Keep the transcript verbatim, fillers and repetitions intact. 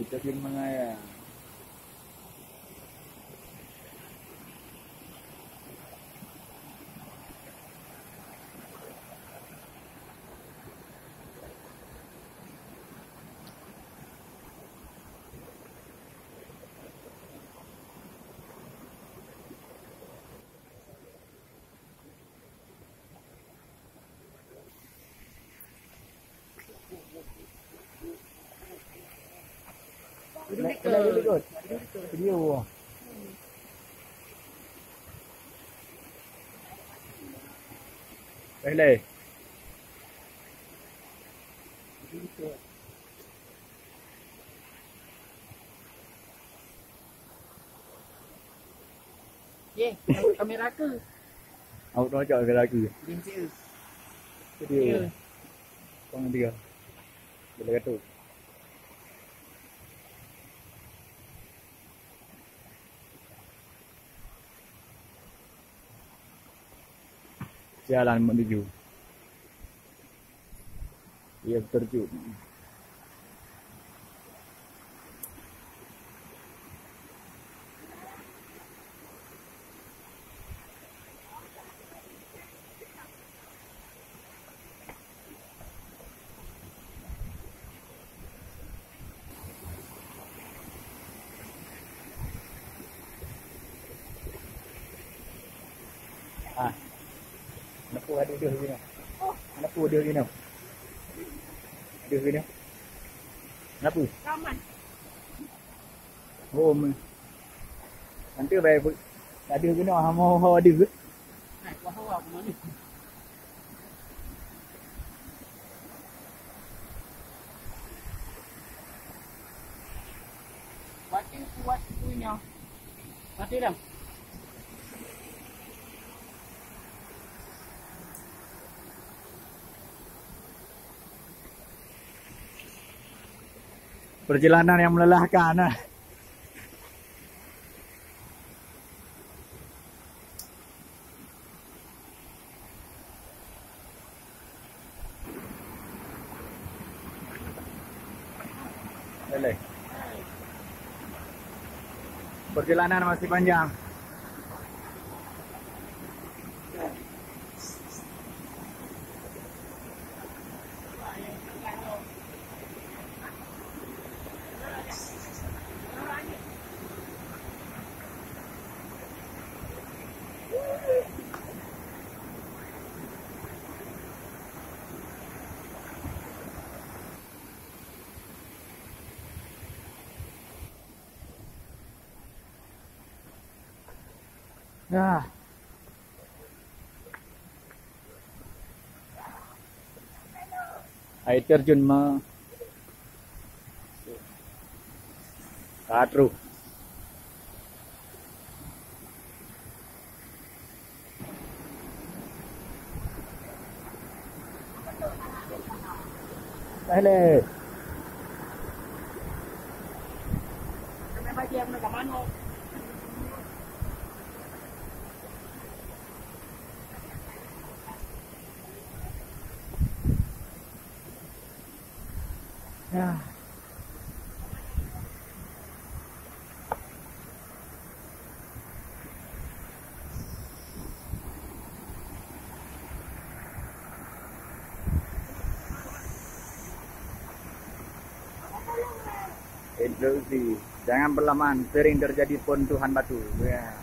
Jadi mengaya. Video. Leh, leh. Ye, kamera ke? Awak nunjuk kamera ke. Video. Video. Pang dia. Boleh kata. Jalan menuju. Iya, betul juga. Ah. Napu ada deh gini. Napu ada gini. Ada gini. Napu? Taman. Oh, me. Nanti baik pun. Ada gini, ah, mau ada. Ay, wah, wah, kemana? Wati, wati punya. Mati dong. Perjalanan yang melelahkan, ah. Lele. Perjalanan masih panjang. Nah. Air terjun ma. Katru. Dale. Ya. Instruksi, jangan berlama, sering terjadi pontuhan batu. Ya.